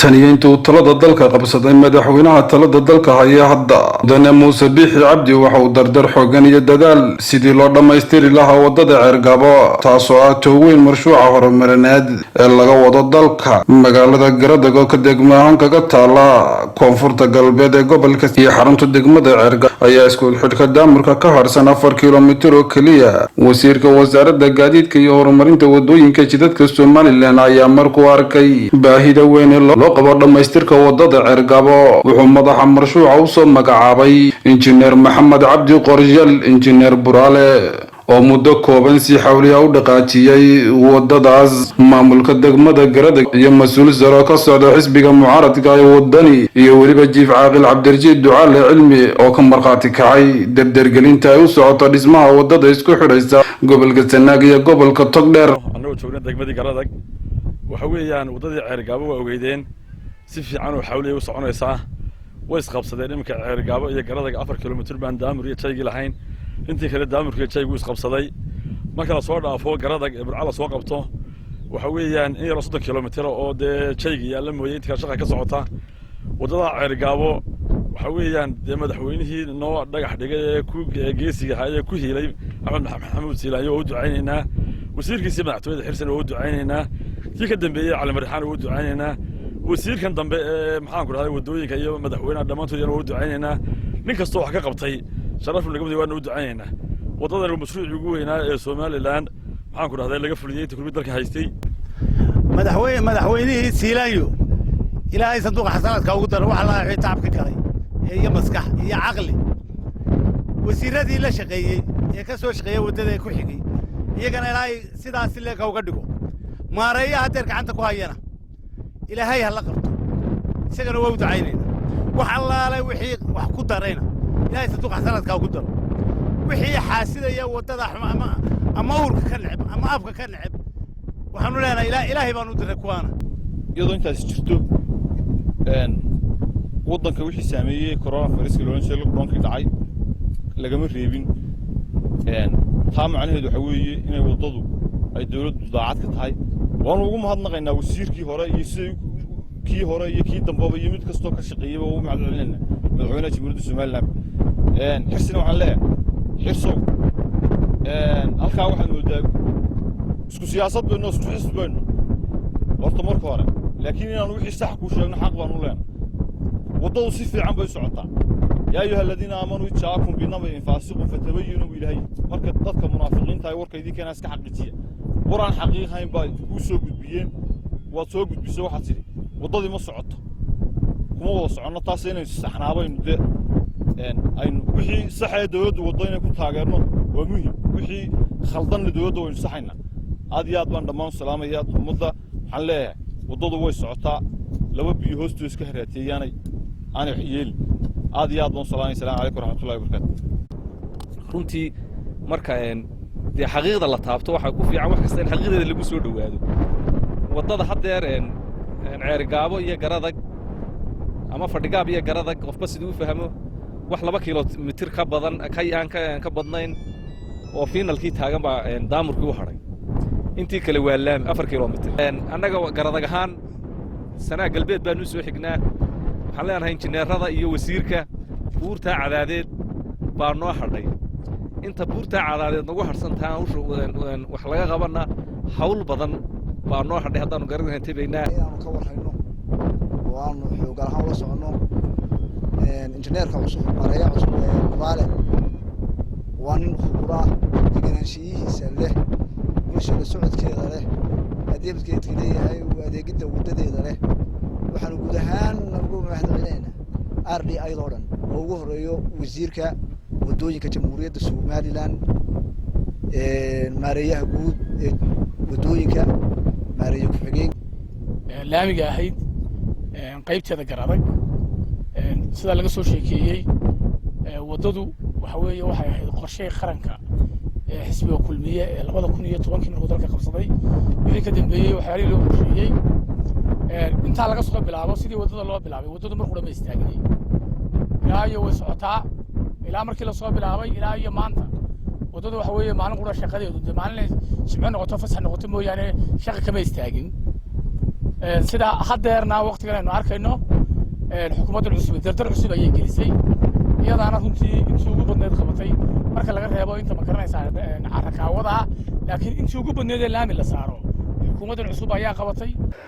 Taniyo inta uu talada dalka qabsaday madaxweynaha talada dalka haya hadda, Mudane Muuse Biixi Cabdi, waxa uu dardar xoogan iyo dadaal sidii loo dhammaystiri lahaa wadada Ceergabo, taasoo ah tooweyn marshuuca horumarineed ee laga wado dalka. Magaalada Garadag oo ka degmo ahaan kaga taala koonfurta galbeed ee gobolka iyo xarunta degmada Ceergabo ayaa isku xidhka daamurka ka harsan 4 kilomitir oo keliya. Wasiirka wasaaradda gaadiidka iyo horumarinta wadooyinka jidadka Somaliland ayaa markuu arkay baahida weyn ee loo qabo dhammaystirka wadada Ceergabo, wuxuu madaxa marshuuca usoo magacaabay Injineer Maxamed Cabdi Qorsheel, Injineer Buraale, oo muddo kooban si xawliya u dhaqaajiyey wadadaas. Maamulka degmada Garadag iyo mas-uul sare oo ka socda xisbiga mucaaradka ee Wadani iyo weliba Jiif Caaqil Cabdirashiid Ducaale Cilmi oo ka markhaati kacay dardargelinta ay u socoto dhismaha wadada isku xidhaysa gobolka Sanaag iyo gobolka Togdheer. Annagoo joogna degmadii Garadag, waxa weeyaan waddadii Ceergaabo waa ogeydeen, si fiican oo xawliya u soconaysaa. Way isqabsadeen iminka Ceergaabo iyo Garadag. 4 kilomitir baan daamur iyo jaygii lahayn, intii kale daamurka iyo jaygu isqabsaday. Marka lasoo dhaafo Garadag ee Burca lasoo qabto, waxa weeyaan in yaroo 30 kilomitir oo dee jayga yaalla mooye, intii kale shaqa ka socota. Waddada Ceergaabo waxa weeyaan dee madaxweynihii noo dhagax dhigay ee ku geesiga ahaa ee ku hiilay, Axmed Maxamuud Siilaanyo, waa u ducaynaynaa. Wasiirkiisii madaxtooyada Xirsan waa u ducaynaynaa. Kii ka dambeeyey Cali Marixaan waa u ducaynaynaa. Wasiirkan dambe ee, maxaan ku dhahday, waddooyinka iyo madaxweynaha dhammaantood waa u ducaynaynaa. Nin kastoo wax ka qabtay sharafu nagamadi waana u ducaynaynaa. Waddadan waa mashruucii ugu weynaa ee Somaliland, maxaan ku dhahday, laga fuliyey inta Kulmiye dalka haystay. Madaxweynihii Siilaanyo, Ilaahay sanduuqa xasanaadka ugu daro waxa la wixii tacab ka galay iyo maskax iyo caqli. Wasiirradii la shaqeeyey ee ka soo shaqeeyey waddada ee ku xigay, iyagana Ilaahay sidaasi leeka uga dhigo. Maareeyaha haddeer gacanta ku hayana Ilaahay ha la qabto, isagana waa u ducaynayna. Wax allaale wixii wax ku darayna Ilaahay sanduuqa xasanaadka ugu daro. Wixii xaasidaya waddada xuma ama uurka ka neceb ama afka ka neceb, waxaanu leenahay Ilaahay baanu u diray kuwaana. Iyadoo intaasi jirto, waddanka wixii saameeyey corona viruska loolan jiray, lockdownkii dhacay, lagama reebin. Taa macnaheedu waxa weeye inay waddadu ay dowladdu daacad ka tahay. Waanu ugu mahadnaqaynaa wasiirkii hore iyo siday kii hore iyo kii dambaba iyo mid kastoo ka shaqeeyeyba ugu mahad celinayna madaxweynaha Jamhuuriyadda Somaliland. Xirsina waxaan leeyahay, Xirsow, halkaa waxaad moodaa isku siyaasad bayno, isku xisbi bayno horta marka hore, laakiin inaanu wixii sax kuu sheegno xaq baanu leenahay. Waddadu si fiican bay u socotaa. يا أيها الذين آمنوا إن جاءكم بنبإ فاسق فتبينوا. Ilaahay marka dadka munaafiqiinta ay warka idin keenaa iska xaqiijiya. War aan xaqiiqahayn baa kuu soo gudbiyeen, waad soo gudbisay, waxaad tidhi waddadii ma socoto. Kuma wada soconno taas. Inaynu saxnaabaynu dee aynu wixii saxee dowladdu waddo inay ku taageerno waa muhim, wixii khaldanna dowladda waynu saxaynaa. Aad iyo aad baan dhammaan u salaamaya ummadda. Waxaan leeyahay waddadu way socotaa, laba biyo hoostooda iska haraateeyaanay aanay wax yeelin. Aad iyo aad baan u salaamaya. Salamu calaykum waraxmatullahi wabarakaatu. Runtii marka dee xaqiiqda la taabto, waxaa ku fiican wax kasta in xaqiiqdeeda lagu soo dhowaado. Waddada haddeer Ceerigaabo iyo Garadag ama Fadhigaab iyo Garadag, qofba siduu u fahmo, wax 2 kilomitir ka badan ka aan ka badnayn oo finalkii taagan baa daamurkii u hadhay. Intii kale waa laami, 4 kilomitir. Annaga Garadag ahaan Sanaa Galbeed baanu soo xignaa. Waxaan leenahay injineerada iyo wasiirka, buurtaa Cadaadeed baa noo hadhay. Inta buurtaa Cadaadeed nagu hadhsantaha wax laga qabana, hawl badan baa noo hadhay haddaanu Garadahan tebaynaa. Inaanu ka warhayno oo aanu xoogal ahaan ula soconno injineerka cusub, maareeyaha cusub ee Buraale, waa nin khuburo ah, deganaanshiyihiisa leh, bulshada socodkeeda leh, adeebkeedka leeyahay, adeegidda waddadeeda leh. Waxaanu guud ahaan ugu mahad celinaynaa RDI oo dhan, oo ugu horeeyo wasiirka waddooyinka Jamhuuriyadda Somaliland, maareeyaha guud ee waddooyinka, maareeye ku-xigeen. Laamiga ahayd qaybteeda Garadag, sidaa laga soo sheekeeyey, waddadu waxa weeye waxay ahayd qorshay qaranka ee xisbiga Kulmiye ee 2010-kii markuu dalka qabsaday wixii ka dambeeyey, waxyaalihii loo qorsheeyey. Intaa laga soo bilaabo sidii waddada loo bilaabay, waddadu markuu dhama istaagnay ilaa iyo way socotaa. Ilaa markii lasoo bilaabay ilaa iyo maanta waddadu waxa weeye maalin qura shaqadeedu dee maalin jimco noqoto, fasax noqoto mooyaane, shaqa kama istaagin. Sida haddeerna waqtigan aynu arkayno, xukuumaddan cusub dardar cusub ayay gelisay, iyadaana runtii intii ugu badneed qabatay, marka laga reebo inta, ma garanaysaa, carakaawada ah, laakiin intii ugu badneed ee laami la saaro xukuumaddan cusub ayaa qabatay.